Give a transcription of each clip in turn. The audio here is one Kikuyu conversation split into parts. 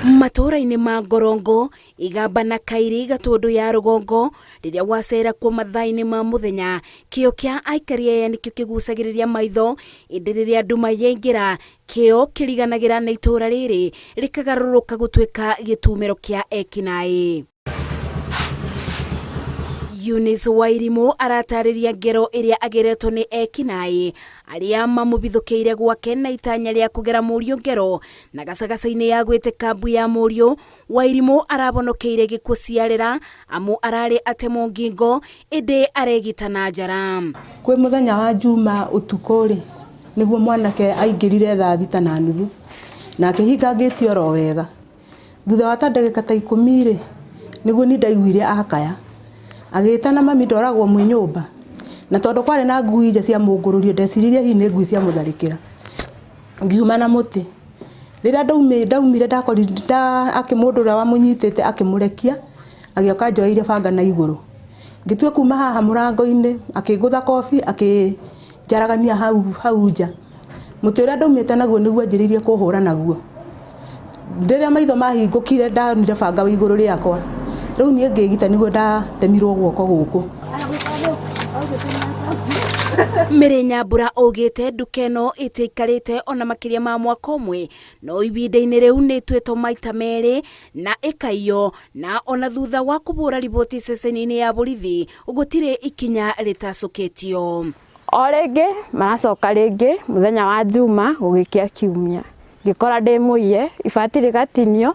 Matũũra-inĩ ma Ngorongo, Igamba na Kairi Gatũndũ ya rũgongo, rĩrĩa wacera kuo mathaa-inĩ ma mũthenya, kĩo kĩa aikari aya nĩkĩo kĩgucagĩrĩria maitho, ĩndĩ rĩrĩa nduma yaingĩra, kĩo kĩriganagĩra na itũũra rĩrĩ rĩkagarũrũka gũtuĩka gĩtumĩro kĩa ekinaĩ. Eunice Wairimu aratarĩria ngero ĩrĩa ageretwo nĩ ekinaĩ arĩa mamũbithũkĩire gwake na itanya rĩa kũgera mũriũ ngero na gacagaca-inĩ ya gwĩtĩka mbu ya mũriũ. Wairimu arabonokeire gĩkuũ ciarĩra amu ararĩ atemwo ngingo ĩndĩ aregita na njara. Kwĩ mũthenya wa Njuma ũtukũ-rĩ, nĩguo mwanake aingĩrire thaa thita na nuthu na akĩhinga ngĩti oro wega. Thutha wa ta ndagĩka ta ikũmi-rĩ, nĩguo niĩ ndaiguire akaya, agĩtana mami ndoragwo mwĩ nyũmba, na tondũ kwarĩ na ngui nja cia mũngũrũrio ndeciririe hihi nĩ ngui ciamũtharĩkĩra, ngiuma na mũtĩ. Rĩrĩa ndaumire ndakorire mũndũ ũrĩa wamũnyitĩte akĩmũrekia, agĩũka anjoeire banga na igũrũ. Ngĩtua kuma haha mũrango-inĩ akĩngũtha kobi akĩnjaragania hau nja. Mũtĩ ũrĩa ndaumĩte naguo nĩguo anjĩrĩirie kũhũra naguo. Rĩrĩa maitho mahingũkire ndonire banga wĩ igũrũ rĩakwa. Rĩu niĩ ngĩgita nĩguo ndatemirwo guoko gũkũ. Mary Nyambura augĩte nduka ĩno ĩtiaikarĩte ona makĩria ma mwaka ũmwe no ihinda-inĩ rĩu nĩ ĩtuĩtwo maita merĩ na ĩkaiywo na ona thutha wa kũbũra riboti ceceni-inĩ ya borithi gũtirĩ ikinya rĩtacũkĩtio. O rĩngĩ maracoka rĩngĩ mũthenya wa Njuma gũgĩkĩa kiumia, ngĩkora ndĩ mũiye, ibati rĩgatinio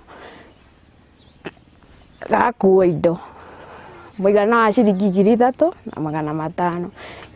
gakuo indo mũigana wa ciringi 3500.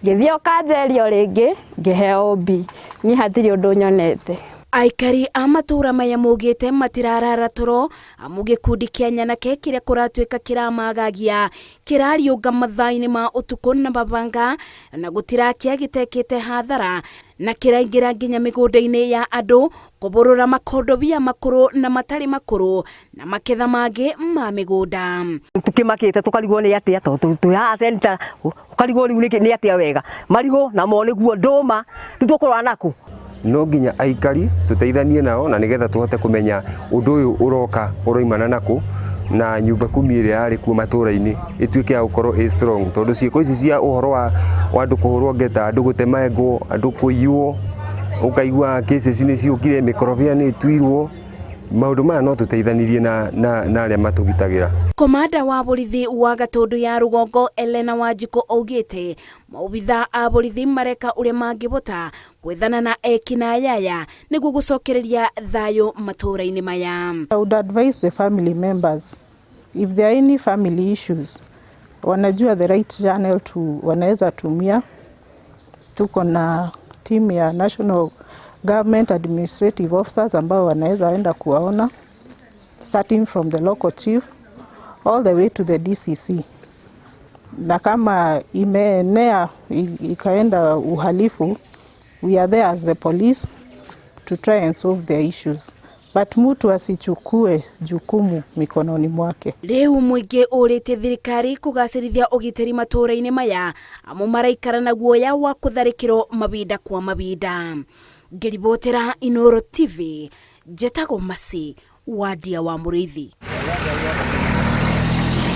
Ngĩthiĩ o kanjeria o rĩngĩ ngĩheo mbia, niĩ hatirĩ ũndũ nyonete. Aikari a matũũra maya maugĩte matirarara toro amu gĩkundi kĩa nyanake kĩrĩa kũratuĩka kĩramagagia kĩrariũnga mathaa-inĩ ma ũtukũ na mabanga na gũtirakia gĩtekĩte hathara na kĩraingĩra nginya mĩgũnda-inĩ ya andũ kũbũrũra makondobia makũrũ na matarĩ makũrũ na maketha mangĩ ma mĩgũnda. Tũkĩmakĩte tũkarigwo nĩ atĩa tondũ twĩ haha center ũkarigwo rĩu nĩ atĩa wega marigũ namo nĩguo ndũma rĩu tũkũrora nakũ. No nginya aikari tũteithanie nao na nĩgetha tũhote kũmenya ũndũ ũyũ ũroka ũroimana nakũ na nyumba kumi ĩrĩa yarĩ kuo matũra-inĩ ĩtuĩke ya gũkorwo ĩ strong tondũ ciĩko ici cia ũhoro wa andũ kũhũrwo ngeta, andũ gũtemangwo, andũ kũiywo, ũkaigua cases nĩ ciũkire, mĩkorobia nĩ ĩtuirwo, maũndũ maya no tũteithanirie na arĩa matũgitagĩra. Komanda wa borithi wa Gatũndũ ya rũgongo Elena Wanjikũ augĩte maobithaa a borithi mareka ũrĩa mangĩbota gwethana na ekinaĩ aya nĩguo gũcokereria thayũ matũũra-inĩ maya. I would advise the family members if there are any family issues wanajua the right channel to wanaweza tumia. Tuko na team ya National Government Administrative Officers ambao wanaweza enda kuwaona starting from the local chief all the way to the DCC. Na kama imeenea ikaenda uhalifu, we are there as the police to try and solve their issues. But mtu asichukue jukumu mikononi mwake. Rĩu mũingĩ ũrĩtie thirikari kũgacĩrithia ũgitĩri matũũra-inĩ maya amu maraikara na guoya wa kũtharĩkĩrwo mabinda kwa mabinda. Ngĩribotera Inooro TV, njĩtagwo Mercy Wandia wa Mũrĩithi.